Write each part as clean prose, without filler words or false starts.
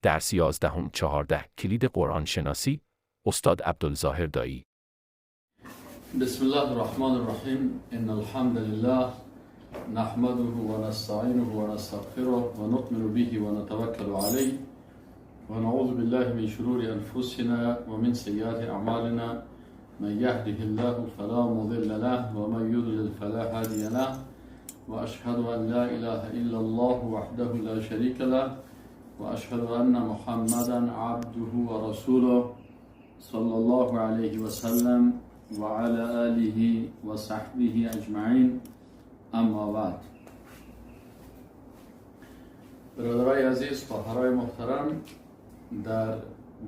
درس 11 14 کلید قرآن شناسی، استاد عبدالظاهر دایی. بسم الله الرحمن الرحیم. ان الحمد لله نحمده ونستعینه ونستغفره ونؤمن به ونتوکل علیه ونعوذ بالله من شرور انفسنا ومن سیئات اعمالنا. من يهده الله فلا مضل له ومن يضلل فلا هادي له، واشهد ان لا اله الا الله وحده لا شريك له، واشهد ان محمدا عبده ورسوله صلى الله عليه وسلم وعلى آله وصحبه اجمعین. اما بعد، برادرای عزیز، خواهرای محترم، در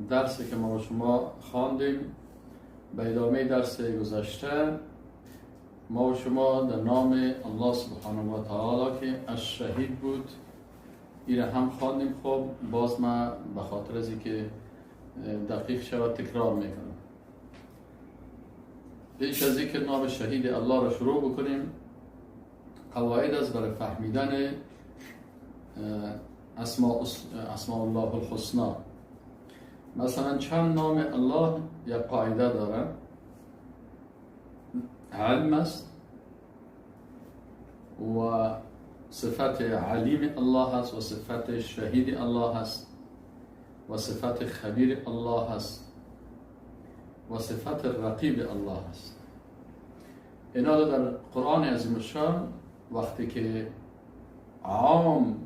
درسی که ما با شما خواندیم، به ادامه درس گذشته، ما و شما در نام الله سبحانه و تعالی که الشهید بود ایره هم خواندیم. خب باز ما به خاطر از اینکه دقیق شود تکرار میکنم. پیش از اینکه نام شهید الله را شروع بکنیم، قواعد از برای فهمیدن اسماء الله الحسنا. مثلا چند نام الله یک قاعده داره: علم است و صفت علیم الله هست و صفت شهید الله هست و صفت خبیر الله هست و صفت رقیب الله هست. اینا در قرآن عظیم الشان وقتی که عام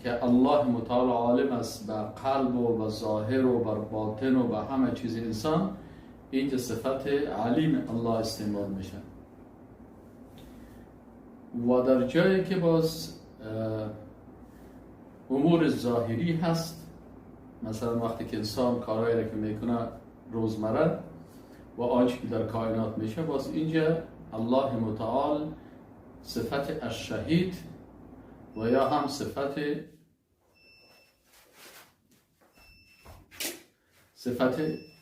که الله متعال عالم است بر قلب و بر ظاهر و بر باطن و بر همه چیز انسان، اینجا صفت علیم الله استعمال میشه. و در جایی که باز امور ظاهری هست، مثلا وقتی که انسان کارهایی را که میکنه روزمره و آنچه که در کائنات میشه، باز اینجا الله متعال صفت الشهید و یا هم صفت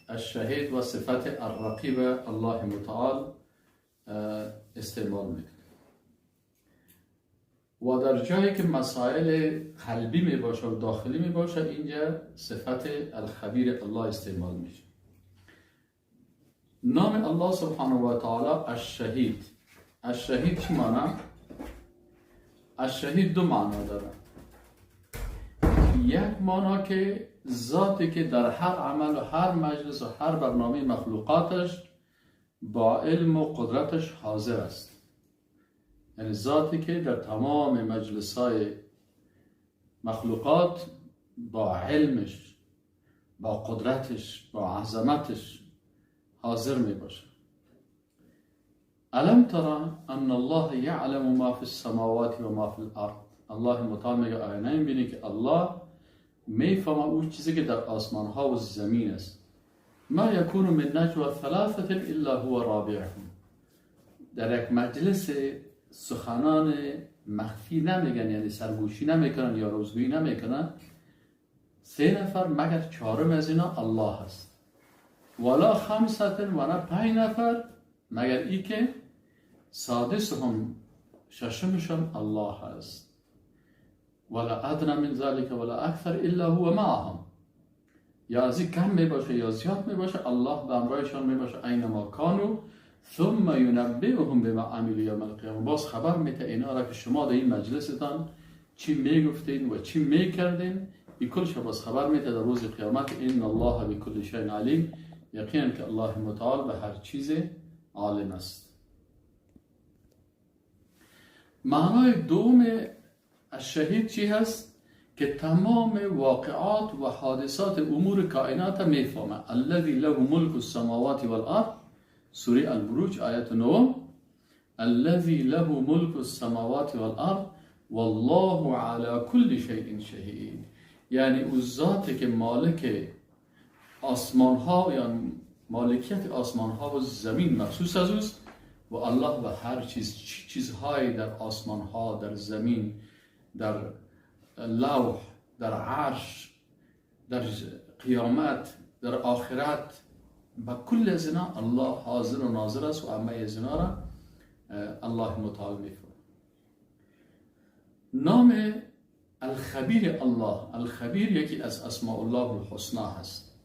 الشهید و صفت الرقیب الله متعال استعمال میکنه. و در جایی که مسائل قلبی می باشه و داخلی می باشه، اینجا صفت الخبیر الله استعمال میشه. نام الله سبحانه و تعالی الشهید. الشهید چی معنی؟ الشهید دو معنا داره. یک معنا که ذاتی که در هر عمل و هر مجلس و هر برنامه مخلوقاتش با علم و قدرتش حاضر است، یعنی ذاتی که در تمام مجلس‌های مخلوقات با علمش، با قدرتش، با عظمتش حاضر می باشه. الم ترى ان الله یعلم ما فی السماوات و ما فی الارض. الله متعال میگه آیا نمیبینی که الله میفهمه اون چیزی که در آسمان ها و زمین است. ما یکون من نجوى ثلاثة الا هو رابعهم. در یک مجلس سخنان مخفی نمیگن، یعنی سرگوشی نمیکنن یا روزگویی نمیکنن، سه نفر مگر چهارم از اینا الله هست. ولا خمسة و نه 5 نفر مگر ای که سادسهم ششمشان الله هست. ولا ادنى من ذلك ولا اکثر الا هو معهم. یا از این کم می باشه یا زیاد می باشه، الله به امرایشان می باشه. اینما کانوا ثم ینبئهم بما عملوا یوم القیامه. باز خبر میده اینا را که شما در این مجلستان چی میگفتین و چی میکردین، این کلش باز خبر میده در روز قیامت. ان الله بكل شیء علیم. یقینا که الله متعال به هر چیز عالم است. معنای دوم الشهید چی هست؟ که تمام واقعات و حادثات امور کائنات میفهمه. الذی له ملک السماوات والارض، سوره البروج آیت 9. الذی له ملک السماوات والارض والله على كل شیء شهید. یعنی او ذاتی که مالک آسمان ها، یا مالکیت آسمان ها و زمین مخصوص از اوست، و الله و هر چیز، چیزهای در آسمان ها، در زمین، در لوح، در عرش، در قیامت، در آخرت، با کل از اینا الله حاضر و ناظر است و همه از اینا را الله متعال میفهمه. نام الخبیر الله. الخبیر یکی از اسماء الله الحسنا هست.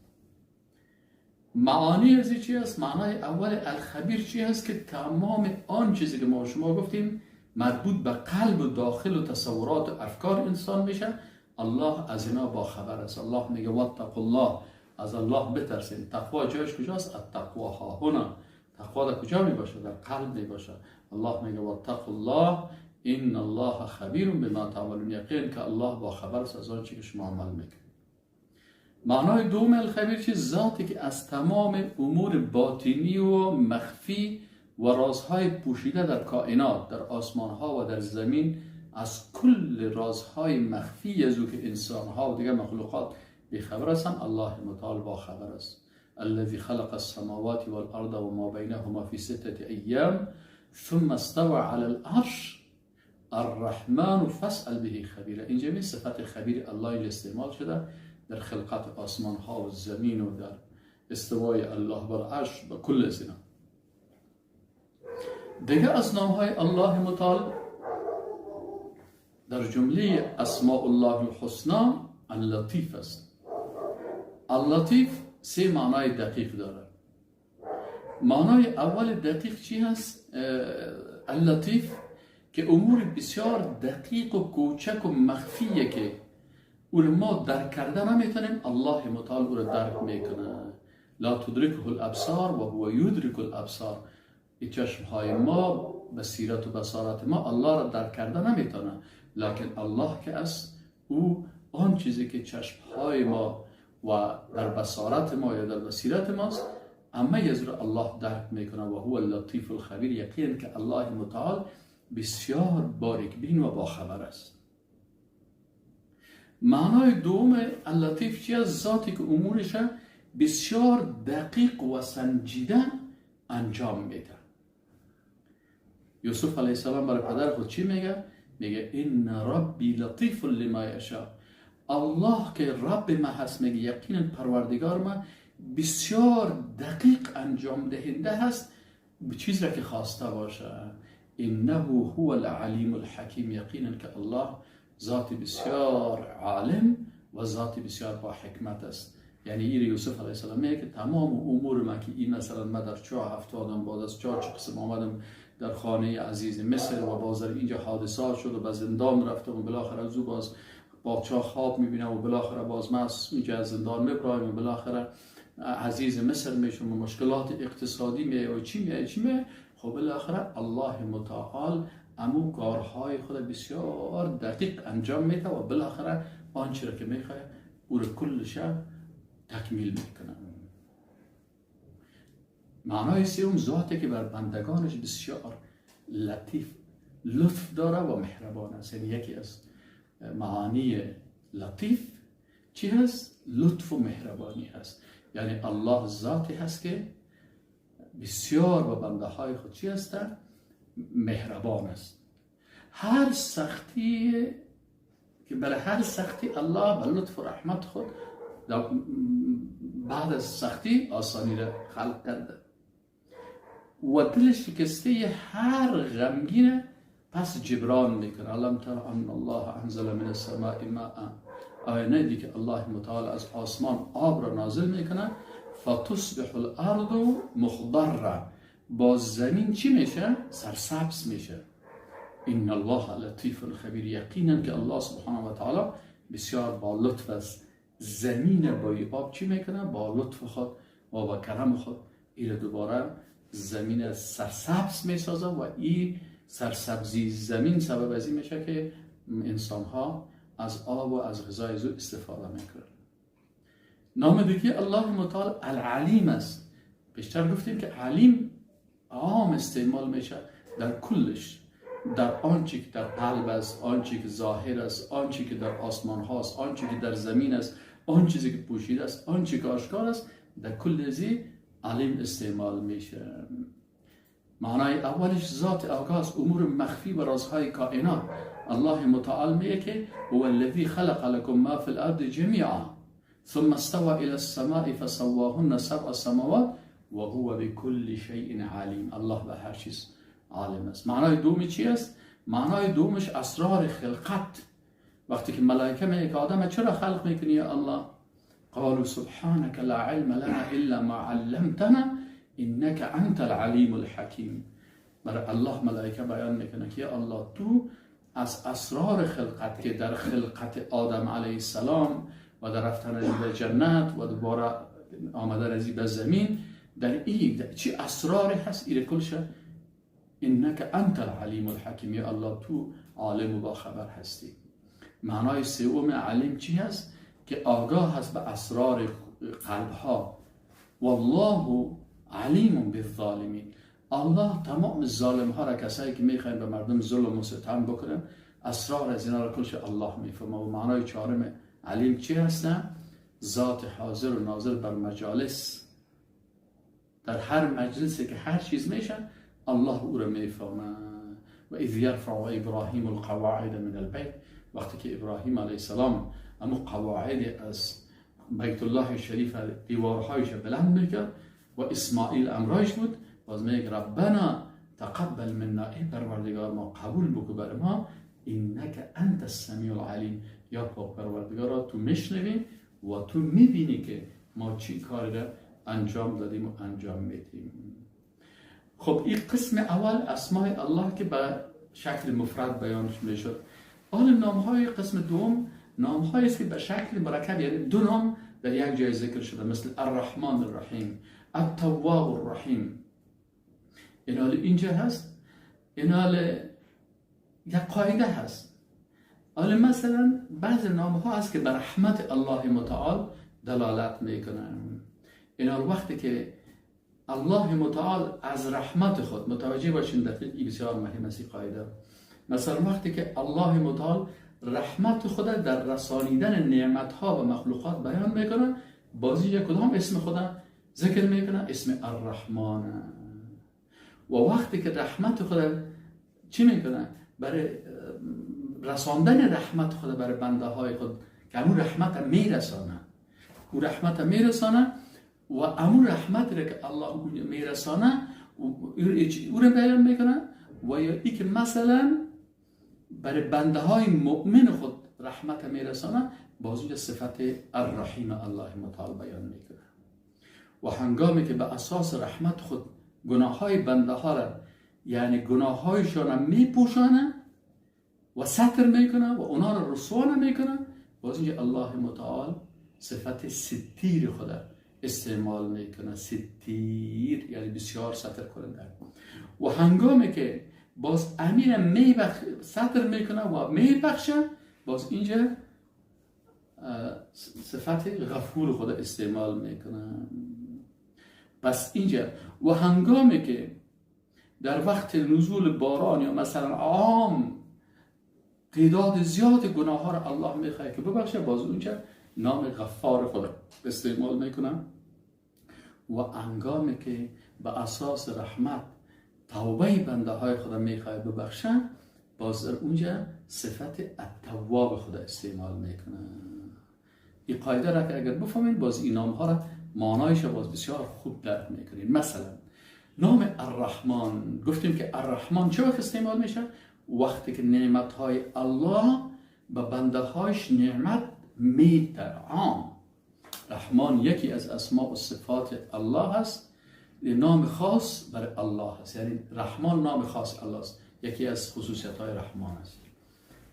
معانی از چی است؟ معنای اول الخبیر چی هست؟ که تمام آن چیزی که ما شما گفتیم مربوط به قلب و داخل و تصورات و افکار انسان میشه، الله از اینا با خبر است. الله میگه واتقوا الله، از الله بترسین. تقوا جایش کجاست؟ التقوا ها هنا. تقوا در کجا میباشه؟ در قلب میباشه. الله میگه واتقوا الله ان الله خبیر بما تعملون، یقین که الله با خبر است از آنچه که شما عمل میکنید. معنای دوم الخبیر چیز؟ ذاتی که از تمام امور باطنی و مخفی و رازهای پوشیده در کائنات، در آسمان ها و در زمین، از کل رازهای مخفی از او که انسان ها و دیگر مخلوقات بیخبر هستند، الله متعال با خبر است. الذي خلق السماوات والارض وما بينهما في ستة ایام ثم استوى على العرش الرحمن فاسأل به خبیرا. اینجا می صفت خبیر الله اینجا استعمال شده در خلقت آسمان ها و زمین و در استوای الله بر عرش و کل از اینا. دیگه از نام های الله متعال در جمله اسماء الله الحسنا اللطیف است. اللطیف سه معنای دقیق داره. معنای اول دقیق چی هست؟ اللطیف که امور بسیار دقیق و کوچک و مخفیه که او رو ما درک کرده نمیتونیم، الله متعال او رو درک میکنه. لا تدرکه الابصار و هو یدرک الابصار. این چشم های ما، بصیرت و بصارت ما الله را درک کرده نمیتونه، لکن الله که است او آن چیزی که چشم های ما و در بصارت ما یا در بصیرت ماست، اما از را الله درک میکنه. و هو اللطیف الخبیر، یقین که الله متعال بسیار باریک بین و با خبر است. معنای دوم اللطیف چی است؟ ذاتی که امورش بسیار دقیق و سنجیده انجام میده. یوسف علیه السلام برای پدر خود چی میگه؟ میگه ان ربی لطیف لما یشاء. الله که رب ما هست، میگه یقینا پروردگار ما بسیار دقیق انجام دهنده هست به چیز را که خواسته باشه. انه هو العلیم الحکیم، یقینا که الله ذات بسیار عالم و ذات بسیار با حکمت است. یعنی این یوسف علیه السلام میگه که تمام امور ما که این مثلا ما در چاه افتادم، بعد از چاه چه قسم آمدم در خانه عزیز مصر و باز در اینجا حادثه شد و به زندان رفتم و بالاخره از او باز پادشاه خواب میبینم و بالاخره باز من از اینجا از زندان میبرایم و بالاخره عزیز مصر میشم و مشکلات اقتصادی میایه و چی میایه چی میایه. خب بالاخره الله متعال امو کارهای خود بسیار دقیق انجام میده و بالاخره آنچه را که میخواه او را کلش تکمیل میکنه. معنای سوم ذاتی که بر بندگانش بسیار لطیف، لطف داره و مهربان است. یعنی یکی از معانی لطیف چی هست؟ لطف و مهربانی هست. یعنی الله ذاتی هست که بسیار با بنده های خود چی هست؟ مهربان است. هر سختی که برای هر سختی الله به لطف و رحمت خود بعد از سختی آسانی را خلق کرده و دل شکسته هر غمگین پس جبران میکنه. الم تر ان الله انزل من السماء ماء، آیا ندیدی که الله متعال از آسمان آب را نازل میکنه؟ فتصبح الارض مخضره، با زمین چی میشه؟ سرسبز میشه. ان الله لطیف خبیر، یقینا که الله سبحانه و تعالی بسیار با لطف است. زمین با آب چی میکنه؟ با لطف خود و با کرم خود این دوباره زمین سرسبز میسازه و این سرسبزی زمین سبب از این میشه که انسان ها از آب و از غذای زو استفاده میکنن. نام دیگه الله متعال العلیم است. بیشتر گفتیم که علیم عام استعمال میشه در کلش، در آنچه که در قلب است، آنچه که ظاهر است، آنچه که در آسمان هاست، آنچه که در زمین است، آن چیزی که پوشیده است، آنچه که آشکار است، در کل ازی علیم استعمال میشه. معنای اولش ذات آگاه است، امور مخفی و رازهای کائنات. الله متعال میگه که هو الذی خلق لكم ما فی الارض جمیعا ثم استوى الى السماء فسواهن سبع سماوات وهو بكل شیء علیم. الله به هر چیز عالم است. معنای دومی چی است؟ معنای دومش اسرار خلقت. وقتی که ملائکه میگه که آدم چرا خلق میکنی یا الله؟ قالوا سبحانك لا علم لنا الا ما علمتنا انك انت العلیم الحکیم. برای الله ملائکه بیان میکنه که یا الله تو از اسرار خلقت که در خلقت آدم علیه السلام و در رفتن از به جنت و دوباره آمدن از به زمین، در این چی اسراری هست ایره کلشه انک انت العلیم الحکیم، یا الله تو عالم و با خبر هستی. معنای سوم علیم چی هست؟ که آگاه هست به اسرار قلب ها. والله علیم بالظالمین. الله تمام ظالم ها را، کسایی که میخواین به مردم ظلم و ستم بکنن، اسرار از اینا را کلش الله میفهمه. و معنای چهارم علیم چی هستن؟ ذات حاضر و ناظر بر مجالس. در هر مجلسی که هر چیز میشه الله او را میفهمه. و اذ یرفع ابراهیم القواعد من البیت، وقتی که ابراهیم علیه السلام امو قواعد از بیت الله شریف دیوارهایش بلند میکرد و اسماعیل امرایش بود، باز میگه ربنا تقبل منا، ای پروردگار ما قبول بکو بر ما، انک انت السمیع العلیم، یا پاک پروردگارا تو میشنوی و تو میبینی که ما چی کاری را انجام دادیم و انجام میدیم. خب این قسم اول اسماء الله که به شکل مفرد بیان میشد. حال نام های قسم دوم نام هایی است که به شکل مرکب، یعنی دو نام در یک جای ذکر شده، مثل الرحمن الرحیم، التواب الرحیم. این حال اینجا هست، این حال یک قاعده هست. حالا مثلا بعض نام ها هست که به رحمت الله متعال دلالت میکنن. این حال وقتی که الله متعال از رحمت خود، متوجه باشین دقیق، این بسیار مهم است قاعده. مثلا وقتی که الله متعال رحمت خود در رسانیدن نعمت ها و مخلوقات بیان میکنه، بازی یک کدام اسم خدا ذکر میکنه؟ اسم الرحمن. و وقتی که رحمت خود چی میکنه؟ برای رساندن رحمت خود برای بنده های خود، که امون رحمت میرسانه، او رحمت میرسانه و امون رحمت را که الله میرسانه او را بیان میکنه. و یا ای که مثلا برای بنده های مؤمن خود رحمت میرسانه، باز اونجا صفت الرحیم الله متعال بیان میکنه. و هنگامی که به اساس رحمت خود گناه های بنده ها را، یعنی گناه هایشان میپوشانه و ستر میکنه و اونا را رسوا میکنه، باز اینجا الله متعال صفت ستیر خود استعمال میکنه. ستیر یعنی بسیار ستر کننده. و هنگامی که باز امیر ستر میکنه و میبخشه، باز اینجا صفت غفور خود استعمال میکنه. پس اینجا و هنگامی که در وقت نزول باران یا مثلا عام تعداد زیاد گناه ها را الله میخواد که ببخشه، باز اونجا نام غفار خود استعمال میکنه. و هنگامی که به اساس رحمت توبه بنده های خود میخواد ببخشه، باز در اونجا صفت التواب خود استعمال میکنه. این قاعده را که اگر بفهمین، باز این نام ها را معنایش باز بسیار خوب درک میکنین. مثلا نام الرحمن، گفتیم که الرحمن چه وقت استعمال میشه؟ وقتی که نعمت های الله به بنده هایش نعمت میده. عام رحمان یکی از اسماء و صفات الله است، نام خاص برای الله است، یعنی رحمان نام خاص الله است، یکی از خصوصیت های رحمان است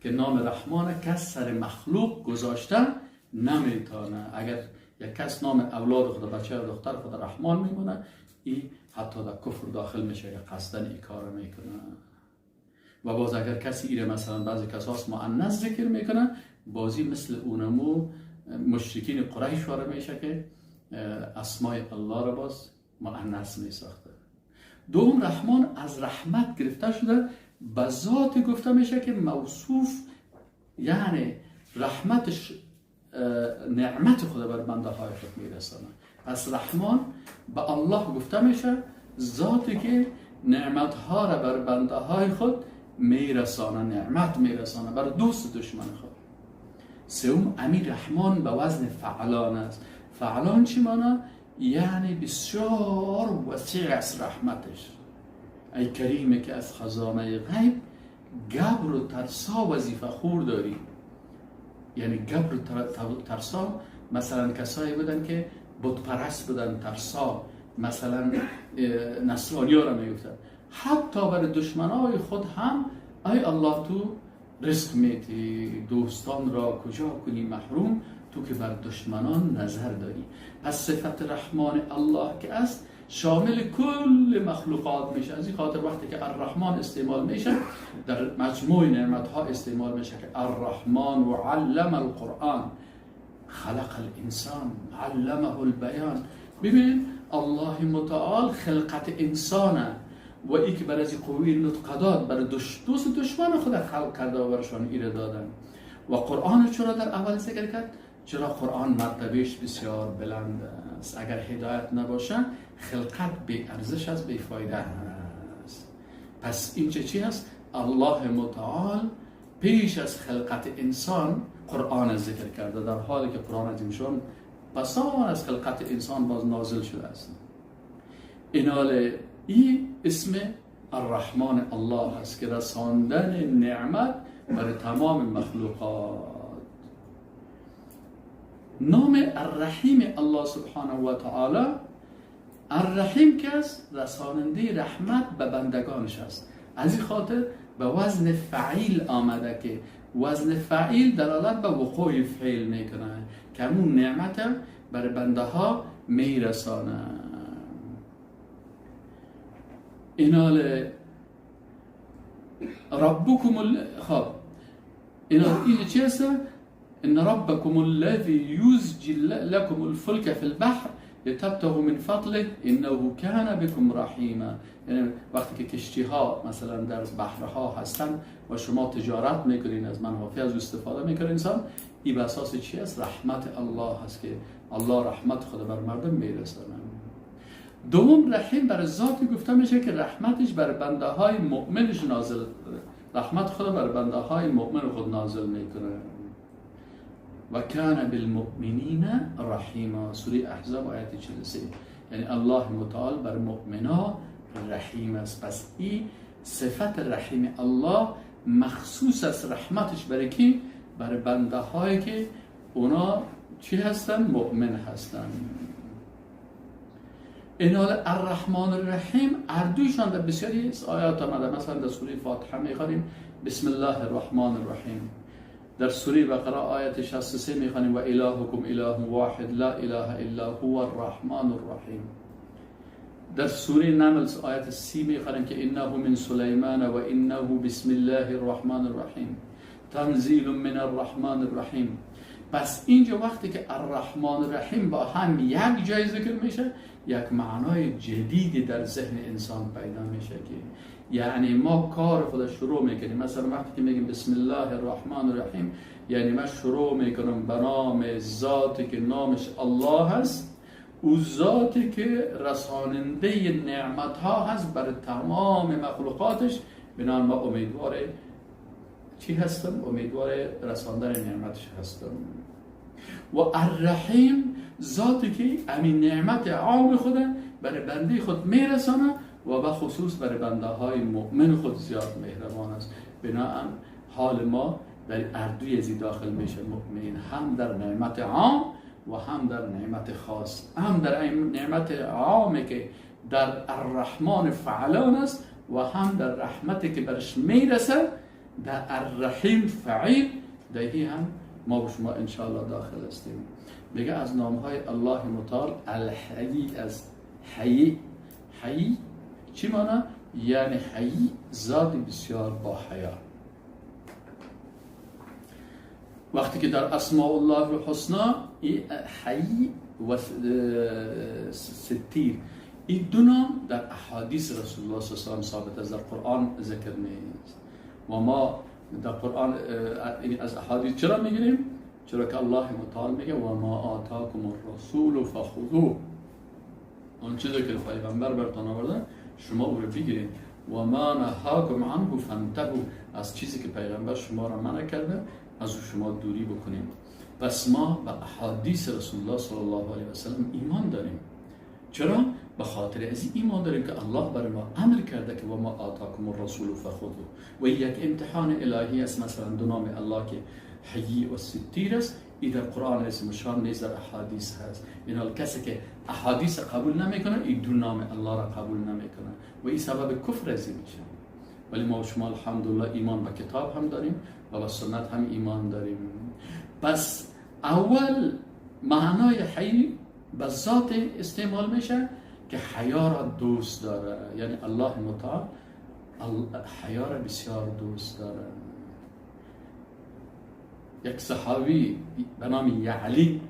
که نام رحمان کس سر مخلوق گذاشته نمیتونه. اگر یک کس نام اولاد خود، بچه و دختر خود رحمان میمونه، این حتی در کفر داخل میشه که قصدن این کار میکنه. و باز اگر کسی ایره مثلا بعضی کساس مؤنث ذکر میکنه، بازی مثل اونمو مشرکین قریش واره میشه که اسمای الله را باز مؤنث میساخته. دوم رحمان از رحمت گرفته شده، به ذات گفته میشه که موصوف، یعنی رحمتش نعمت خدا بر بنده های خود میرسانه. پس رحمان به الله گفته میشه ذاتی که نعمت ها را بر بنده های خود میرسانه، نعمت میرسانه بر دوست دشمن خود. سوم امیر رحمان به وزن فعلان است. فعلان چی مانا؟ یعنی بسیار وسیع است رحمتش. ای کریمه که از خزانه غیب گبر و ترسا وظیفه خور داری، یعنی گبر ترسا مثلا کسایی بودن که بت پرست بودن، ترسا، مثلا نصرانی ها را میگفتن. حتی برای دشمنای خود هم ای الله تو رزق میتی، دوستان را کجا کنی محروم، تو که بر دشمنان نظر داری. پس صفت رحمان الله که است شامل کل مخلوقات میشه. از این خاطر وقتی که الرحمن استعمال میشه در مجموع نعمت ها استعمال میشه که الرحمن و علم القرآن، خلق الانسان علمه البیان. ببینید الله متعال خلقت انسانه و ای که برای قوی نطق داد، برای دوست دشمن خود خلق کرده و برشان ایره دادن. و قرآن چرا در اول ذکر کرد؟ چرا قرآن مرتبهش بسیار بلند است. اگر هدایت نباشه خلقت بی ارزش است، بی فایده است. پس این چی هست؟ الله متعال پیش از خلقت انسان قرآن ذکر کرده، در حالی که قرآن عظیم شان پسان از خلقت انسان باز نازل شده است. اینال این اسم الرحمن الله است که رساندن نعمت برای تمام مخلوقات. نام الرحیم الله سبحانه و تعالی، الرحیم که است رساننده رحمت به بندگانش است. از این خاطر به وزن فعیل آمده که وزن فعیل دلالت به وقوع فعل میکنه که همون نعمت برای بنده ها میرسانه. اینال ربکم خب اینال این چی هست؟ ان ربکم الذی یزجی لکم الفلک فی البحر لتبتغوا من فضله انه کان بكم رحیما. یعنی وقتی که کشتی ها مثلا در بحرها هستن و شما تجارت میکنین، از منافع از استفاده میکنین انسان، این به اساس چی است؟ رحمت الله هست که الله رحمت خود بر مردم میرسانه. دوم رحیم بر ذاتی گفته میشه که رحمتش بر بنده های مؤمنش نازل، رحمت خود بر بنده های مؤمن خود نازل میکنه. و کان بالمؤمنین رحیما، سوره احزاب آیت 43. یعنی الله متعال بر مؤمنا رحیم است. پس این صفت رحیم الله مخصوص است، رحمتش برای کی؟ برای بنده هایی که اونا چی هستن؟ مؤمن هستن. اینال الرحمن الرحیم اردوشان در بسیاری آیات آمده. مثلا در سوره فاتحه میخوانیم بسم الله الرحمن الرحیم، در سوره بقره آیت 63 میخوانیم و الهکم اله واحد لا اله الا هو الرحمن الرحیم. در سوره نمل آیت 30 میخوانیم که انه من سلیمان و انه بسم الله الرحمن الرحیم تنزیل من الرحمن الرحیم. پس اینجا وقتی که الرحمن الرحیم با هم یک جای ذکر میشه، یک معنای جدیدی در ذهن انسان پیدا میشه که یعنی ما کار خود شروع میکنیم. مثلا وقتی که میگیم بسم الله الرحمن الرحیم، یعنی من شروع میکنم به نام ذاتی که نامش الله هست، او ذاتی که رساننده نعمت ها هست بر تمام مخلوقاتش. بنابراین ما امیدوار چی هستم؟ امیدوار رساندن نعمتش هستم. و الرحیم ذاتی که همین نعمت عام خود برای بنده خود میرسانه و به خصوص برای بنده های مؤمن خود زیاد مهربان است. بنابراین حال ما در اردوی ازی داخل میشه، مؤمن هم در نعمت عام و هم در نعمت خاص، هم در نعمت عامی که در الرحمن فعلان است و هم در رحمتی که برش میرسه در الرحیم فعیل. دهی هم ما به شما انشاءالله داخل هستیم. میگه از نامهای الله متعال الحی است. حی، حی چی معنی؟ یعنی حی ذات بسیار با حیا. وقتی که در اسماء الله الحسنا حی و ستیر، این دو نام در احادیث رسول الله صلی الله علیه و سلم ثابت است، در قرآن ذکر نیست. و ما در قرآن از احادیث چرا میگیریم؟ چرا که الله متعال میگه و ما آتاکم الرسول فخذوه، اون چیزی که پیغمبر براتون آورده شما او رو بگیرید. و ما نهاکم عنه فانتهوا، از چیزی که پیغمبر شما را منع کرده از او شما دوری بکنیم. پس ما به احادیث رسول الله صلی الله علیه و سلم ایمان داریم. چرا؟ به خاطر از این ایمان داریم که الله برای ما امر کرده که و ما آتاکم الرسول فخذوه. و یک امتحان الهی است. مثلا دو نام الله که حیی و ستیر است، این در قرآن عظیم شان نیز در احادیث هست. این کسی که احادیث قبول نمیکنه این دو نام الله را قبول نمیکنه و این سبب کفر ازی میشه. ولی ما و شما الحمدلله ایمان به کتاب هم داریم و به سنت هم ایمان داریم. پس اول معنای حی به ذات استعمال میشه که حیا را دوست داره، یعنی الله متعال حیا را بسیار دوست داره. یک صحابی به نام یعلی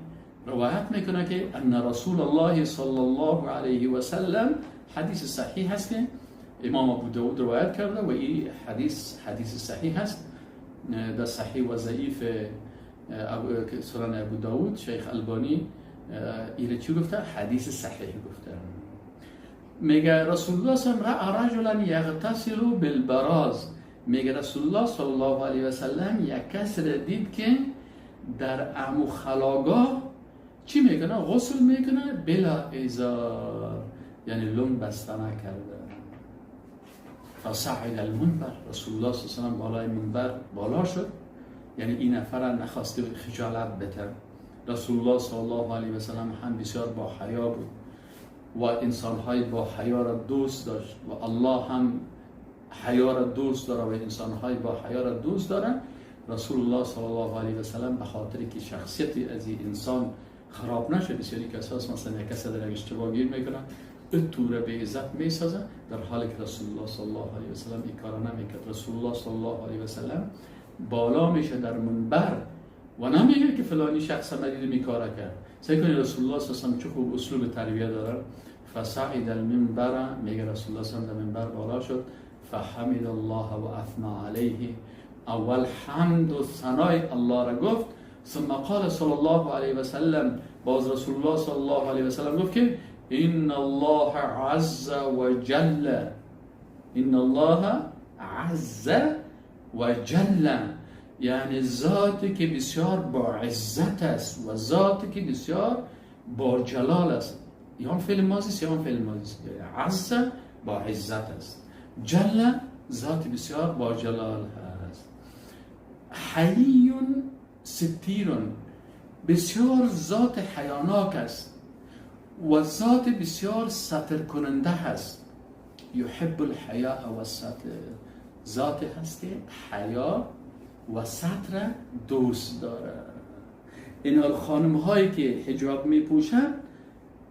روایت میکنه که ان رسول الله صلی الله علیه و سلم، حدیث صحیح هست که امام ابو داود روایت کرده و این حدیث حدیث صحیح هست، در صحیح و ضعیف سنن ابو داود شیخ البانی ایره چی گفته؟ حدیث صحیح گفته. میگه رسول الله صلی الله علیه و سلم رجلا یغتسل بالبراز، میگه رسول الله صلی الله علیه و سلم یک کس را دید که در امو خلاگاه چی میکنه؟ غسل میکنه بلا ازار، یعنی لنگ بسته نکرده. فصعد المنبر، رسول الله صلی الله علیه و سلم بالای منبر بالا شد، یعنی این نفر نخواست خجالت بده. رسول الله صلی الله علیه و سلم هم بسیار با حیا بود و انسانهای با حیا را دوست داشت و الله هم حیا را دوست داره و انسانهای با حیا را دوست داره. رسول الله صلی الله علیه و سلم به خاطر که شخصیت از این انسان خراب نشه، بسیاری کساس مثلا یک کس در اشتباه گیر میکنه تو را به عزت میسازه، در حالی که رسول الله صلی الله علیه و سلم این کارا نمیکرد. رسول الله صلی الله علیه و سلم بالا میشه در منبر و نمیگه که فلانی شخص مدید میکاره کرد. سعی کنید رسول الله صلی الله علیه و سلم چه خوب اسلوب تربیه داره. فصعد المنبر، میگه رسول الله صلی الله علیه و سلم در منبر بالا شد، فحمد الله و اثنا علیه، اول حمد و ثنای الله را گفت، ثم قال صلی الله علیه و سلم، باز رسول الله صلی الله علیه و سلم گفت که ان الله عز وجل، ان الله عز وجل، یعنی ذاتی که بسیار با عزت است و ذاتی که بسیار با جلال است. یا فعل ماضی است یا فعل ماضی است، یعنی عز با عزت است، جل ذات بسیار با جلال هست. حیی ستیر، بسیار ذات حیاناک است و ذات بسیار ستر کننده هست. یحب الحیاء و الستر، ذات هست که حیا و ستر دوست داره. اینا خانم هایی که حجاب می پوشن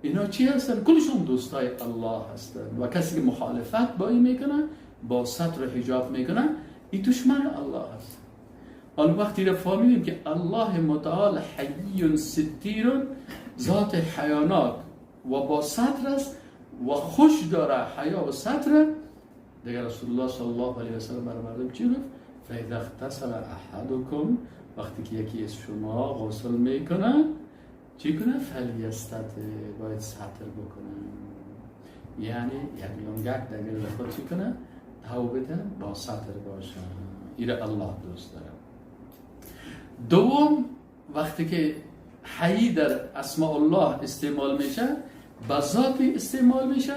اینا چی هستن؟ کلشون دوستای الله هستن و کسی که مخالفت با این میکنه، با ستر و حجاب میکنه، این دشمن الله هست. حالا وقتی را فهمیدیم که الله متعال حیی ستیر، ذات حیاناک و با ستر است و خوش داره حیا و ستر، دیگر رسول الله صلی الله علیه و سلم برای مردم چی گفت؟ فاذا اغتسل احدکم، وقتی که یکی از شما غسل میکنه چی کنه؟ فلیستتر، باید ستر بکنه، یعنی یک لنگک در گرد خود چی کنه؟ توبه با ستر باشه. ایره الله دوست داره. دوم، وقتی که حی در اسماء الله استعمال میشه، به ذاتی استعمال میشه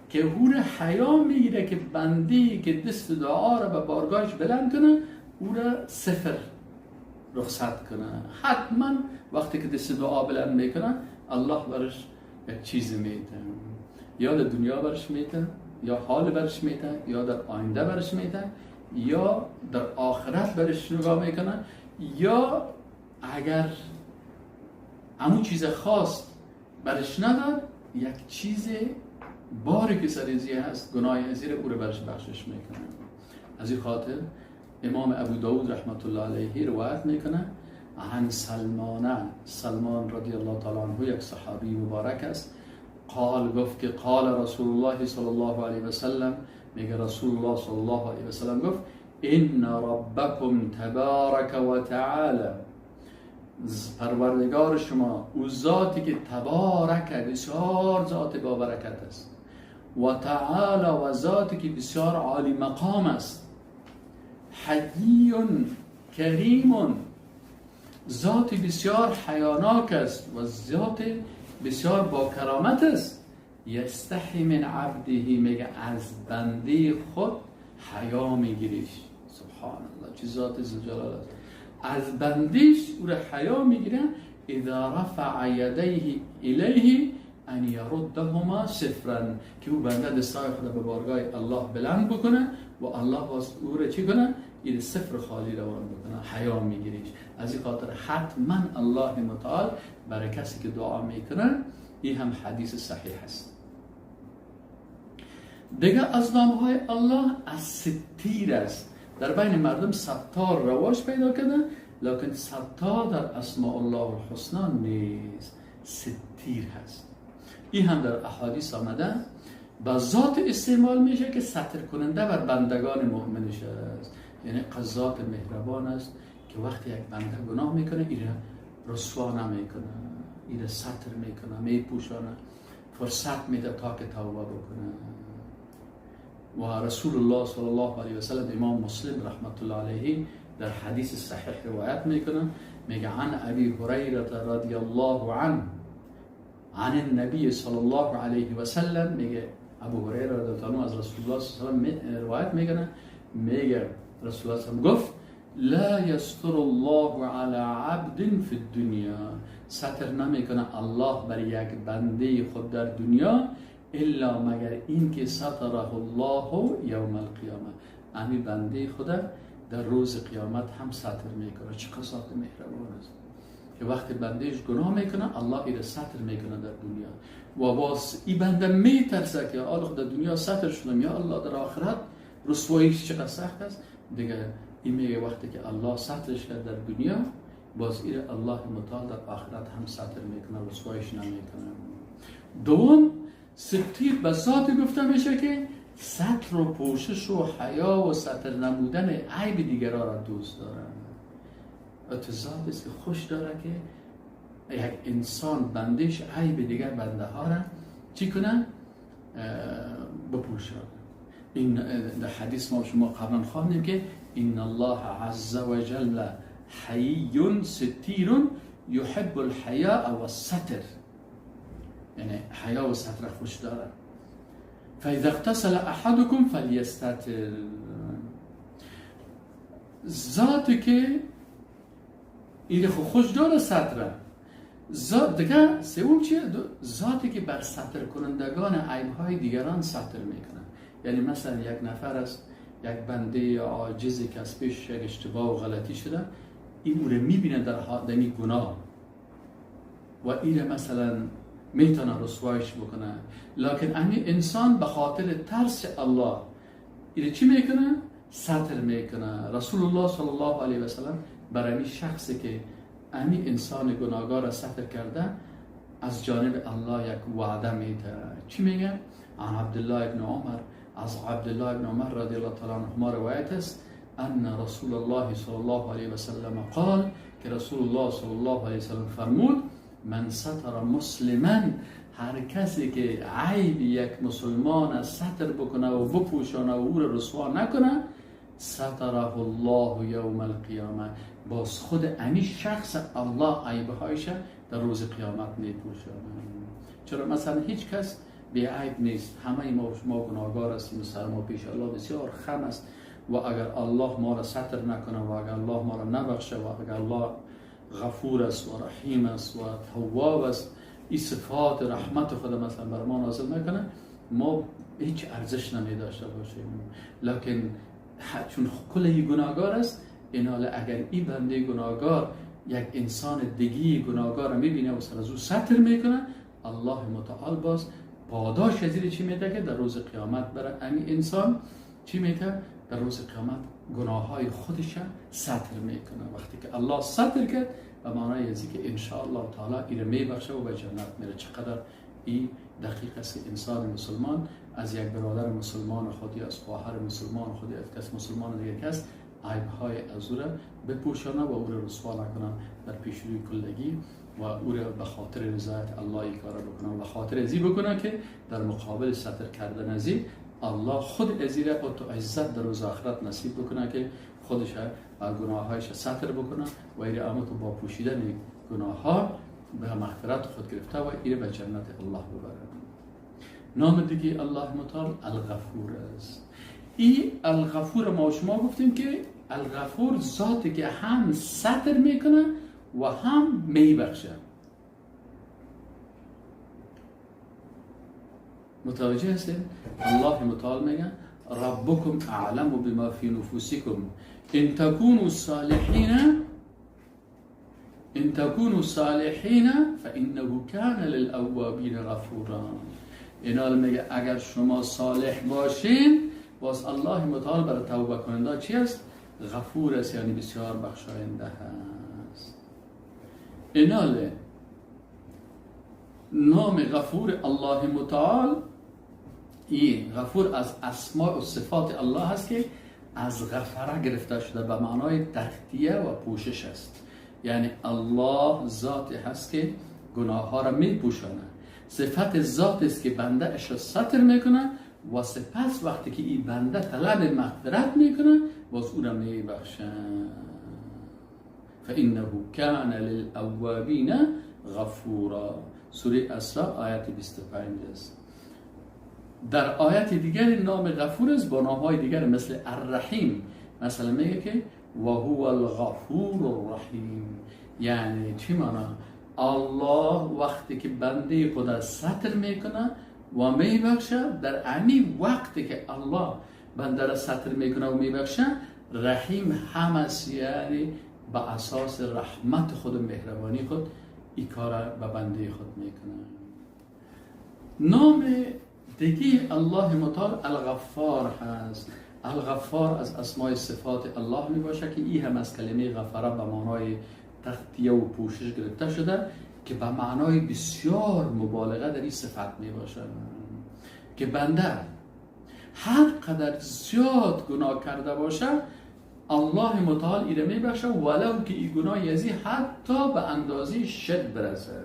که هور حیا میگیره که بندی که دست دعا را به بارگاهش بلند کنه او را صفر رخصت کنه. حتما وقتی که دست دعا بلند میکنه الله برش یک چیز میده، یا در دنیا برش میده، یا حال برش میده، یا در آینده برش میده، یا در آخرت برش نگاه میکنه، یا اگر همون چیز خاص برش نداد یک چیز باری که سر ازی هست، گناه ازی رو او رو برش بخشش میکنه. از این خاطر امام ابو داود رحمت الله علیه روایت میکنه عن سلمان، سلمان رضی الله تعالی عنه یک صحابی مبارک است، قال، گفت که قال رسول الله صلی الله علیه و سلم، میگه رسول الله صلی الله علیه و سلم گفت ان ربکم تبارک و تعالی، پروردگار شما او ذاتی که تبارک، بسیار ذات با برکت است، و تعالی و ذاتی که بسیار عالی مقام است، حیی کریم، ذات بسیار حیاناک است و ذات بسیار با کرامت است، یستحی من عبده، میگه از بنده خود حیا میگیریش. سبحان الله، چه ذات ذوالجلال است. از بندیش او را حیا میگیره، اذا رفع یدیه الیه ان یردهما صفرا، که او بنده دستای خود به بارگاه الله بلند بکنه و الله باز او را چی کنه؟ این صفر خالی روان بکنه، حیا میگیریش. از این خاطر حتما الله متعال برای کسی که دعا میکنه، این هم حدیث صحیح است. دیگه از نامهای الله از ستیر است. در بین مردم ستار رواج پیدا کرده، لکن ستار در اسماء الله الحسنا نیست، ستیر هست. این هم در احادیث آمده به ذات استعمال میشه که ستر کننده بر بندگان مؤمنش است، یعنی قضات مهربان است که وقتی یک بنده گناه میکنه ایره رسوا نمیکنه، ایره ستر میکنه، میپوشانه، فرصت میده تا که توبه بکنه. و رسول الله صلی الله علیه و سلم، امام مسلم رحمت الله علیه در حدیث صحیح روایت میکنه، میگه عن ابی هریره رضی الله عنه عن النبی صلی الله علیه و سلم، میگه ابو هریره رضی الله عنه از رسول الله صلی الله علیه و سلم روایت میکنه، میگه رسول الله صلی الله علیه و سلم گفت لا یستر الله علی عبد فی الدنیا، ستر نمیکنه الله بر یک بنده خود در دنیا الا مگر اینکه ستره الله یوم القیامه، امی بنده خود در روز قیامت هم ستر میکنه. چه ذات مهربان است که وقتی بندهش گناه میکنه الله ایره ستر میکنه در دنیا، و باز این بنده میترسه که الله در دنیا ستر شدم، یا الله در آخرت رسواییش چقدر سخت است. دیگه این میگه وقتی که الله سترش کرد در دنیا، باز ایره الله متعال در آخرت هم ستر میکنه، رسوایش نمیکنه. دوم، ستیر به ذات گفته میشه که ستر و پوشش و حیا و ستر نمودن عیب دیگران را دوست داره. ذات است که خوش داره که یک انسان بندش عیب دیگر بنده ها را چی کنه؟ بپوشانه. این در حدیث ما شما قبلا خواندیم که ان الله عز وجل حیی ستیر یحب الحیاء والستر، یعنی حیا و ستر خوش داره. فاذا اغتسل احدكم فلیستتر، ذاتی که این خوش داره ستره. ذات دیگه سوم چیه؟ ذاتی که بر ستر کنندگان عیب‌های دیگران ستر میکنه. یعنی مثلا یک نفر است، یک بنده عاجزی که از پیش یک اشتباه و غلطی شده، این او رو میبینه در این گناه و این مثلا میتونه رسوایش بکنه، لکن همین انسان به خاطر ترس الله این چی میکنه؟ ستر میکنه. رسول الله صلی الله علیه و سلم برای این شخصی که همین انسان گناهگار را ستر کرده از جانب الله یک وعده میده. چی میگه؟ عن عبدالله ابن عمر، از عبدالله ابن عمر رضی الله تعالی عنهما روایت است ان رسول الله صلی الله علیه و سلم قال، که رسول الله صلی الله علیه و سلم فرمود من ستر مسلما، هر کسی که عیب یک مسلمان ستر بکنه و بپوشانه و او را رسوا نکنه، ستره الله یوم القیامه، باز خود امی شخص الله عیبهایش در روز قیامت میپوشانه. چرا؟ مثلا هیچ کس بی عیب نیست، همه ما و شما گناهگار هستیم و سر ما پیش الله بسیار خم است و اگر الله ما را ستر نکنه و اگر الله ما را نبخشه و اگر الله غفور است و رحیم است و تواب است، این صفات رحمت خود مثلا بر ما نازل نکنه، ما هیچ ارزش نمی داشته باشیم. لکن چون کل گناهگار است، ایناله اگر این بنده گناهگار یک انسان دیگه گناهگار را میبینه و سر از او ستر میکنه، الله متعال باز پاداش از چی میده که در روز قیامت برای این انسان چی میده؟ در روز قیامت گناه های خودش ستر میکنه. وقتی که الله ستر کرد به معنای از که انشاءالله تعالی ایره میبخشه و به جنت میره. چقدر این دقیق است که انسان مسلمان از یک برادر مسلمان خود یا از خواهر مسلمان خود یا از کس مسلمان دیگه کس عیب های از او را بپوشانه و او را رسوا نکنه در پیش روی کلگی و او را به خاطر رضایت الله ای کار بکنه و به خاطر ازی بکنه که در مقابل ستر کردن ازی الله خود ازی را تو عزت در روز آخرت نصیب بکنه که خودش و گناهایش ستر بکنه و ایره اما تو با پوشیدن گناه ها به مغفرت خود گرفته و ایره به جنت الله ببره. نام دیگه الله متعال الغفور است. این الغفور ما شما گفتیم که الغفور ذاتی که هم ستر میکنه و هم میبخشه. متوجه هستین؟ الله متعال میگه ربکم اعلم بما فی نفوسکم ان تکونوا صالحین فانه کان للاوابین غفورا. اینا میگه اگر شما صالح باشین باز الله متعال برای توبه کننده چی است؟ غفور است، یعنی بسیار بخشاینده هست. اینال نام غفور الله متعال، این غفور از اسماء و صفات الله هست که از غفره گرفته شده، به معنای تغطیه و پوشش است. یعنی الله ذات هست که گناه ها را می پوشانه، صفت ذات است که بنده اش را ستر میکنه و سپس وقتی که این بنده طلب مغفرت میکنه باز او را می بخشه. فإنه کان للأوابین غفورا. سوره اسراء آیت 25 است. در آیت دیگر نام غفور است با نام های دیگر مثل الرحیم. مثلا میگه که و هو الغفور الرحیم. یعنی چی معنا؟ الله وقتی که بنده خود ستر میکنه و میبخشه، در همین وقتی که الله بنده را ستر میکنه و میبخشه، رحیم هم است، یعنی به اساس رحمت خود و مهربانی خود این کار به بنده خود میکنه. نام دیگه الله متعال الغفار هست. الغفار از اسماء صفات الله می باشه که این هم از کلمه غفره به معنای تغطیه و پوشش گرفته شده که به معنای بسیار مبالغه در این صفت می باشه که بنده هر قدر زیاد گناه کرده باشه الله متعال ایره می بخشه، ولو که این گناه یزی حتی به اندازه شد برسه.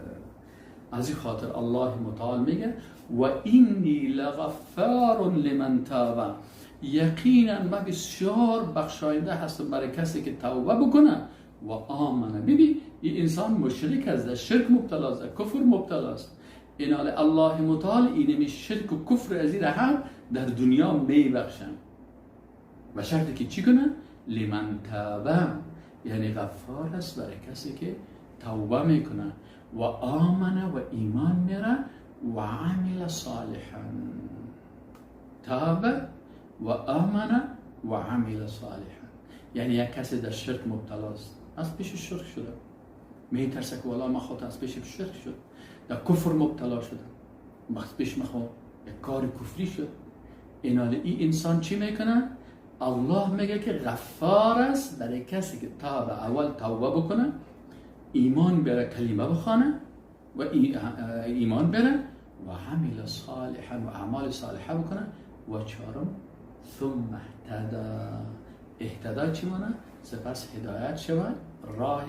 از این خاطر الله متعال میگه و اینی لغفار لمن تاب، یقینا من بسیار بخشاینده هستم برای کسی که توبه بکنه و آمنه. ببین این انسان مشرک است، در شرک مبتلا است، در کفر مبتلا است. اینال الله متعال اینمی شرک و کفر از این هم در دنیا میبخشن و شرطی که چی کنه؟ لمن تاب، یعنی غفار است برای کسی که توبه میکنه و آمنه و ایمان میره و عمل صالحا. تاب و آمنه و عمل صالحا، یعنی یک کسی در شرک مبتلا است، از پیش شرک شده، میترسه که والا ما خود از پیش شرک شد، در کفر مبتلا شده، وقت پیش میخواد یک کار کفری شد. اینال این انسان چی میکنه؟ الله میگه که غفار است برای کسی که تاب اول توبه بکنه، ایمان بره، کلمه بخوانه و ایمان بره و عمل صالحا و اعمال صالحه بکنه، و چهارم ثم اهتدى. اهتدا چی مانه؟ سپس هدایت شود، راه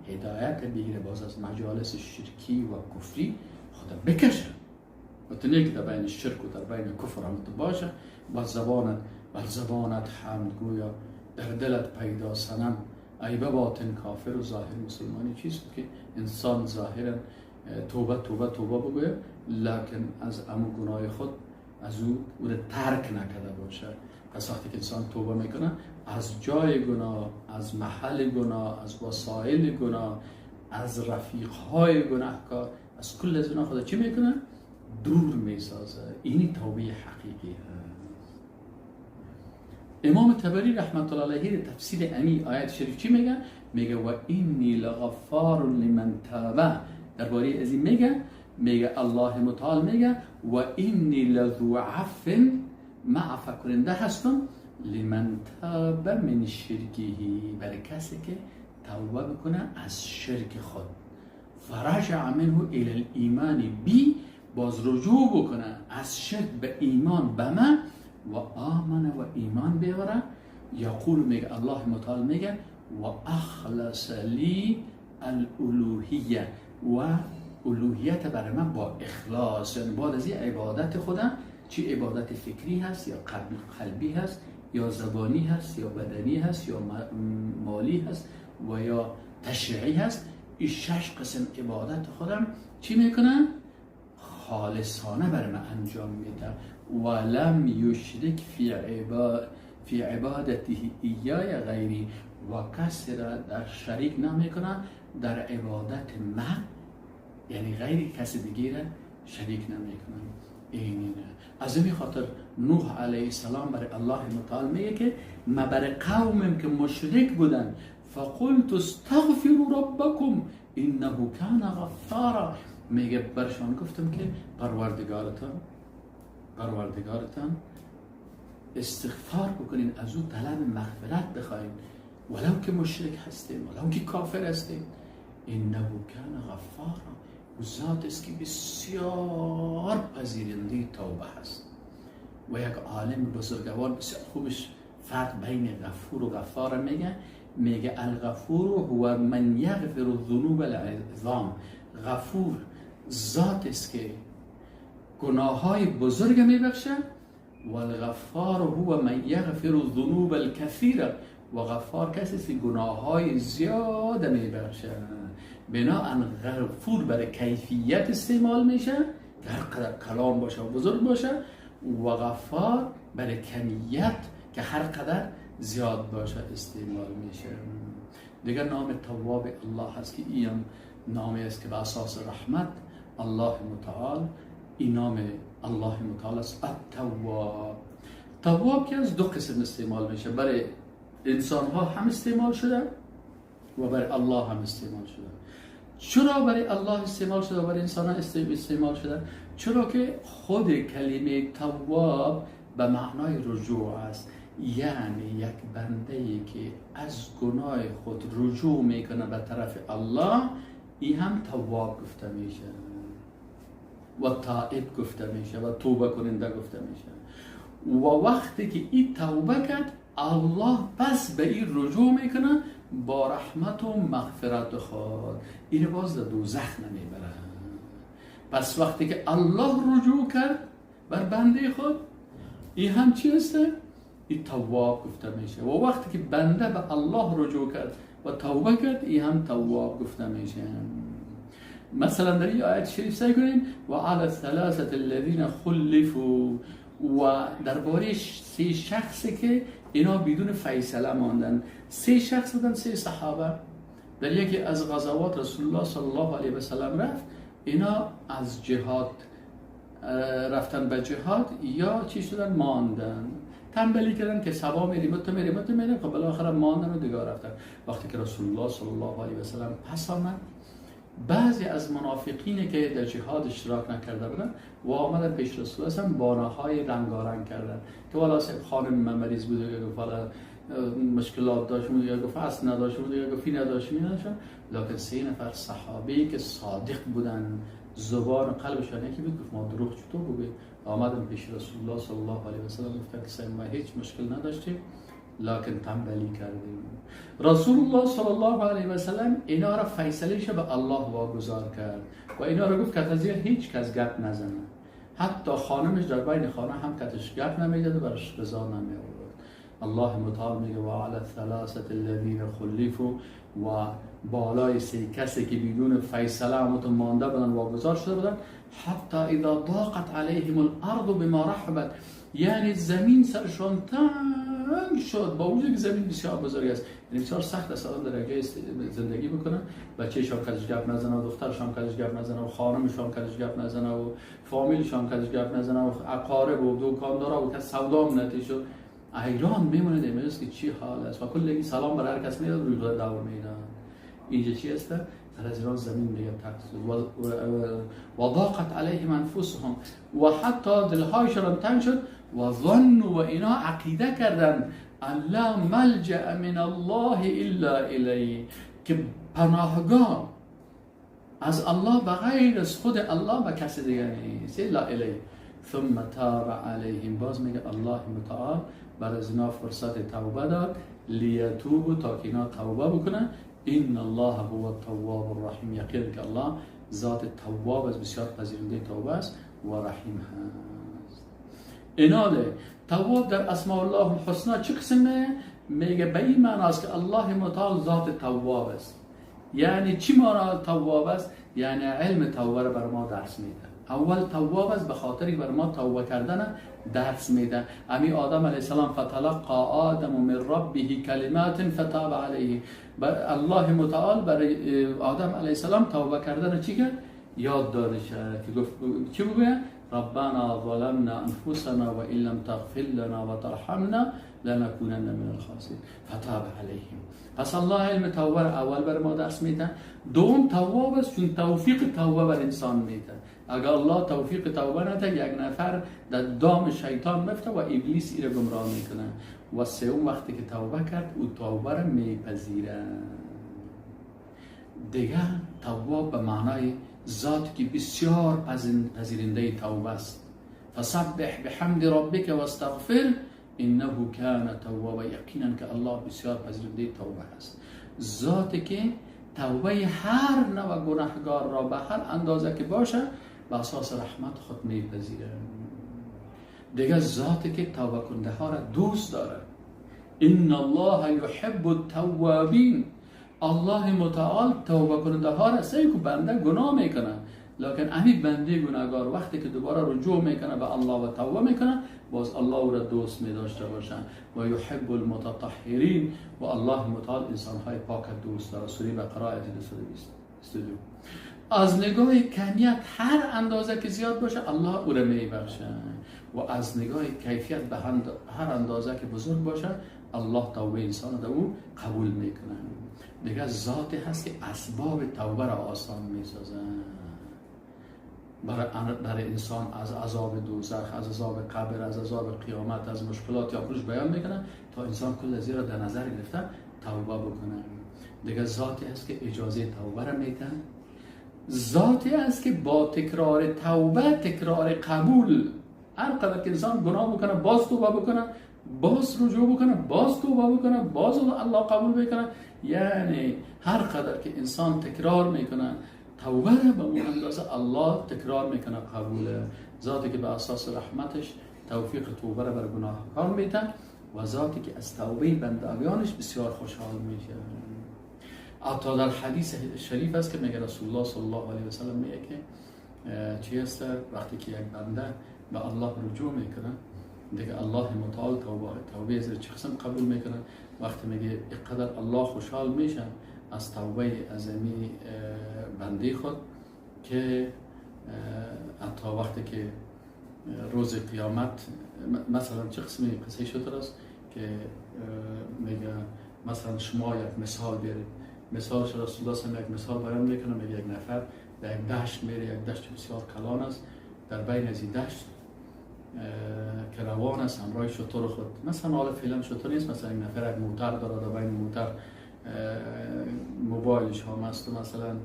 هدایت بگیره، باز از مجالس شرکی و کفری خدا بکشه و تنیه که در بین شرک و در بین کفر هم تو باشه، بر زبانت حمد گویا، در دلت پیدا صنم، ای به باطن کافر و ظاهر مسلمانی. چیست که انسان ظاهرا توبه توبه توبه بگوید، لکن از امو گناه خود از او رو ترک نکرده باشه. پس وقتی که انسان توبه میکنه از جای گناه، از محل گناه، از وسایل گناه، از رفیقهای گناهکار، از کل از گناه خدا چی میکنه؟ دور میسازه. اینی توبه حقیقی هست. امام طبری رحمت الله علیه تفسیر امی آیت شریف چی میگه؟ میگه و اینی لغفار لمن تاب. درباره از این میگه الله متعال میگه و اینی لذو عفو، من عفو کننده هستم لمن تاب من شرکه، برای کسی که توبه بکنه از شرک خود، فرجع منه الى الایمان بی، باز رجوع بکنه از شرک به ایمان به من، و آمن و ایمان بیاره. یقول میگه الله متعال میگه و اخلص لی الالوهیه، و الوهیت برای من با اخلاص، یعنی بعد از این عبادت خودم، چی عبادت فکری هست یا قلبی هست یا زبانی هست یا بدنی هست یا مالی هست و یا تشریعی هست، این شش قسم عبادت خودم چی میکنم؟ خالصانه برای من انجام میدم. ولم یشرک فی عبادته ایای غیری، و کسی را در شریک نمیکنه در عبادت من، یعنی غیر کسی دیگه را شریک نمیکنه. اینه از این خاطر نوح علیه السلام برای الله متعال میگه که ما برای قومم که مشرک بودن، فقلت استغفروا ربکم انه کان غفارا، میگه برشان گفتم که پروردگارتان استغفار بکنین، از او طلب مغفرت بخواین، ولو که مشرک هستین، ولو که کافر هستین. انه کان غفارا، او ذات است که بسیار پذیرنده توبه هست. و یک عالم بزرگوار بسیار خوبش فرق بین غفور و غفار میگه، میگه الغفور هو من یغفر الذنوب العظام، غفور ذات است که گناه های بزرگ میبخشه، و الغفار هو من یغفر الذنوب الکثیره، و غفار کسی است که گناه های زیاد میبخشه. بناهن غفور برای کیفیت استعمال میشه که هر قدر کلام باشه و بزرگ باشه، و غفار برای کمیت که هر قدر زیاد باشه استعمال میشه. دیگر نام تواب الله هست که این نامی است که به اساس رحمت الله متعال، این نام الله متعال است التواب. تواب که از دو قسم استعمال میشه، برای انسان ها هم استعمال شده و برای الله هم استعمال شده. چرا برای الله استعمال شده و برای انسان ها استعمال شده؟ چرا که خود کلمه تواب به معنای رجوع است، یعنی یک بنده که از گناه خود رجوع میکنه به طرف الله، این هم تواب گفته میشه و تائب گفته میشه و توبه کننده گفته میشه. و وقتی که این توبه کرد، الله پس به این رجوع میکنه با رحمت و مغفرت خود، این باز در دوزخ نمیبره. پس وقتی که الله رجوع کرد بر بنده خود، این هم چی هسته؟ این تواب گفته میشه. و وقتی که بنده به الله رجوع کرد و توبه کرد، این هم تواب گفته میشه. مثلا در این آیت شریف سعی کنیم و علی الثلاثة الذین خلفوا، و درباره سه شخصی که اینا بدون فیصله ماندن. سه شخص بودن، سه صحابه. در یکی از غزوات رسول الله صلی الله علیه و سلم رفت، اینا از جهاد رفتن به جهاد یا چی شدن؟ ماندن، تنبلی کردن که سبا میریم تو میریم تو میریم، خب بالاخره ماندن و دیگه رفتن. وقتی که رسول الله صلی الله علیه و سلم پس آمد، بعضی از منافقین که در جهاد اشتراک نکرده بودن و آمدن پیش رسول الله صلی باناهای رنگارنگ کردن که والا خانم من مریض بوده، گفت والا مشکلات داشت، گفت اصل نداشت، گفت این نداشت، این نداشت. لکن سه نفر صحابی که صادق بودن، زبان قلبشان یکی بود، گفت ما دروغ چطور بگوییم؟ آمدن پیش رسول الله صلی الله علیه و سلم، گفتن که ما هیچ مشکل نداشتیم، لکن تنبلی کردیم. رسول الله صلی الله علیه و سلم اینا را فیصله‌اش به الله واگذار کرد و اینا را گفت که از هیچ کس گپ نزنه، حتی خانمش در بین خانه هم کتش گپ نمیداد و برش رضا نمی آورد. الله متعال میگه و علی الثلاثة الذین خلفوا، و بالای سه کسی که بدون فیصله هم مانده بودن واگذار شده بودن، حتی اذا ضاقت علیهم الارض بما رحبت، یعنی زمین سرشان تنگ شد، با وجود که زمین بسیار بزرگ است، یعنی بسیار سخت است آدم در جای زندگی بکنه، بچه‌شان کدش گپ نزنه و دخترشان کدش گپ نزنه و خانمشان کدش گپ نزنه و فامیلشان کدش گپ نزنه و اقارب و دکاندارا و کس سودام نتیشه، حیران میمونه دیمه که چی حال است و کلی سلام بر هر کس میاد روی دور میدن. اینجا چی است؟ سر از ایران زمین میگه تنگ و ضاقت علیهم انفسهم، و حتی دلهایشان تنگ شد، و ظنوا، و اینا عقیده کردن لا ملجأ من الله الا الیه، که پناهگاه از الله بغیر از خود الله به کس دیگه نیست، الا الیه. ثم تاب علیهم، باز میگه الله متعال بر از اینا فرصت توبه داد، لیتوبوا، تا که اینا توبه بکنن. ان الله هو التواب الرحیم، یقین که الله ذات تواب است، بسیار پذیرنده توبه است و رحیم هست. ایناله تواب در اسماء الله الحسنا چه قسمه؟ میگه به این معنی است که الله متعال ذات تواب است. یعنی چی معنی تواب است؟ یعنی علم توبه را بر ما درس میده. اول تواب است به خاطر که بر ما توبه کردن درس میده. امی آدم علیه السلام فتلقى آدم من ربه کلمات فتاب علیه. الله متعال برای آدم علیه السلام توبه کردن چی کرد؟ یاد داده که گفت چی بگوید؟ ربنا ظلمنا انفسنا و ان لم تغفر لنا و ترحمنا لنکونن من الخاسرین فتاب علیهم. پس الله علم توبه را اول بر ما درس میده. دوم تواب است چون توفیق توبه بر انسان میده. اگر الله توفیق توبه نده یک نفر در دام شیطان مفته و ابلیس ایره گمراه میکنه. و سوم وقتی که توبه کرد او توبه را میپذیره. دیگه تواب به معنای ذات که بسیار پذیرنده توبه است. فسبح بحمد ربک واستغفر انه کان توابا. یقینا که الله بسیار پذیرنده توبه است. ذاتی که توبه هر نوع گناهگار را به هر اندازه که باشه به اساس رحمت خود میپذیره. دیگه ذاتی که توبه کننده ها را دوست داره. ان الله یحب التوابین. الله متعال توبه کننده ها را سعی کو بنده گناه میکنه، لکن امی بنده گناهگار وقتی که دوباره رجوع میکنه به الله و توبه میکنه باز الله او را دوست میداشته باشه. و یحب المتطهرین. و الله متعال انسانهای پاک دوست داره. سوره بقره آیه 222. از نگاه کمیت هر اندازه که زیاد باشه الله او را میبخشه و از نگاه کیفیت به هر اندازه که بزرگ باشه الله توبه انسان را او قبول میکنه. دیگه ذاتی هست که اسباب توبه را آسان میسازه برای انسان، از عذاب دوزخ، از عذاب قبر، از عذاب قیامت، از مشکلات یا خودش بیان میکنه تا انسان کل از را در نظر گرفته توبه بکنه. دیگه ذاتی هست که اجازه توبه را میده. ذاتی هست که با تکرار توبه تکرار قبول، هر قدر که انسان گناه بکنه باز توبه بکنه، باز رجوع بکنه، باز توبه بکنه، باز الله قبول بکنه. یعنی هر قدر که انسان تکرار میکنه توبه به اون اندازه الله تکرار میکنه قبوله. ذاتی که به اساس رحمتش توفیق توبه را بر گناهکار میده و ذاتی که از توبه بندگانش بسیار خوشحال میشه. حتی در حدیث شریف است که میگه رسول الله صلی الله علیه و سلم میگه که چی است؟ وقتی که یک بنده به الله رجوع میکنه دیگه الله متعال توبه از چه قسم قبول میکنه. وقتی میگه اینقدر الله خوشحال میشه از توبه از امی بنده خود که حتی وقتی که روز قیامت مثلا چه قسمی قصه شده است که میگه مثلا شما یک مثال بیارید. مثالش رسول الله صلی یک مثال بیان میکنه، میگه یک نفر در یک دشت میره، یک دشت بسیار کلان است، در بین از این دشت که روان است همراه شتر خود، مثلا حالا فعلا شتر نیست، مثلا یک نفر یک موتر داره، در بین موتر موبایلش هم هست و مثلا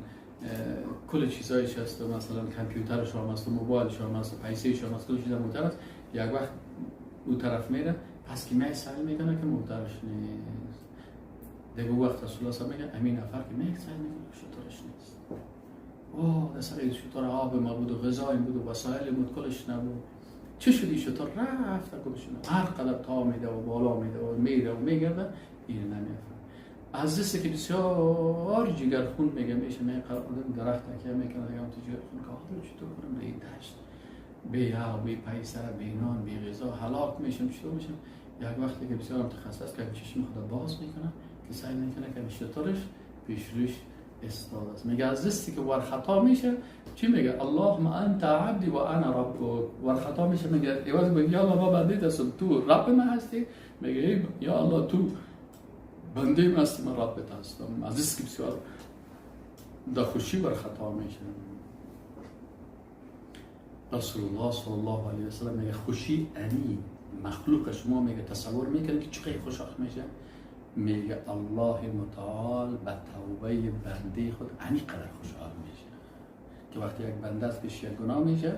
کل چیزایش هست و مثلا کامپیوترش هم هست و موبایلش هم هست و پیسهش هم هست، کل چیز موتر هست. یک وقت او طرف میره پس که می سعی میکنه که موترش نیست. دیگه وقت رسول الله میگه امین نفر که می سعی میکنه شترش نیست، اوه در سر شتر آب ما بود و غذای بود و وسایل بود کلش نبود، چه شدی شتر رفت کلش نبود. هر قدر تا میده و بالا میده و میره و میگرده این نمیفهمه. از دسته که بسیار جگرخون میگه میشه می قرار درخت تکیه میکنه دیگه تو جگرخون که آخر چطور کنم به این دشت بی آب بی پیسه بی نان بی غذا هلاک میشم چطور میشم. یک وقتی که بسیار متخصص که چشم خدا باز میکنه که سعی میکنه که شترش پیش روش استاد است. میگه از دستی که ور خطا میشه چی میگه؟ اللهم انت عبدی و انا ربک. ور خطا میشه میگه ایواز میگه یا الله ما بنده هستم تو رب من هستی، میگه یا الله تو بنده من هستی من ربت هستم. از دستی که بسیار در خوشی ور خطا میشه. رسول الله صلی الله علیه و سلم میگه خوشی انی مخلوق شما میگه تصور میکنه که چقدر خوشحال میشه، میگه الله متعال به توبه بنده خود انی قدر خوشحال میشه که وقتی یک بنده از پیش یک گناه میشه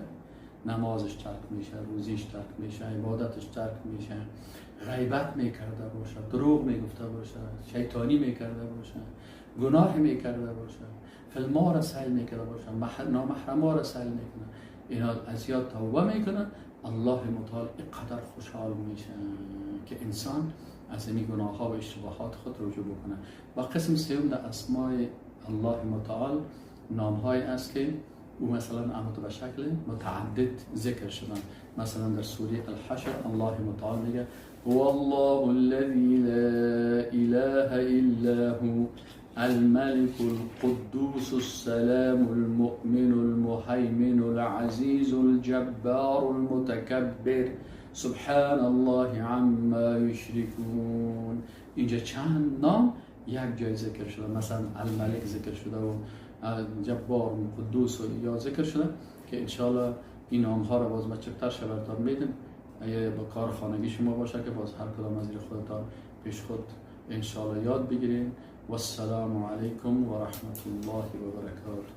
نمازش ترک میشه، روزیش ترک میشه، عبادتش ترک میشه، غیبت میکرده باشه، دروغ میگفته باشه، شیطانی میکرده باشه، گناه میکرده باشه، فیلم‌ها را سیل میکرده باشه، نامحرم‌ها را سیل میکنه، اینا از یاد توبه میکنه، الله متعال اینقدر خوشحال میشه که انسان از این گناه ها و اشتباهات خود رجوع بکنه. و قسم سوم در اسماء الله متعال نام های است که او مثلا اما به شکل متعدد ذکر شدن. مثلا در سوره الحشر الله متعال میگه هو الله الذي لا اله الا هو الملك القدوس السلام المؤمن المهيمن العزيز الجبار المتكبر سبحان الله عما یشركون. اینجا چند نام یک جای ذکر شده، مثلا الملک ذکر شده و جبار و قدوس و یا ذکر شده که انشالله این نام ها رو باز ما چپتر براتون میدیم. اگه با کار خانگی شما باشه که باز هر کدام از خودتان پیش خود انشالله یاد بگیرین. والسلام علیکم و رحمت الله و برکاته.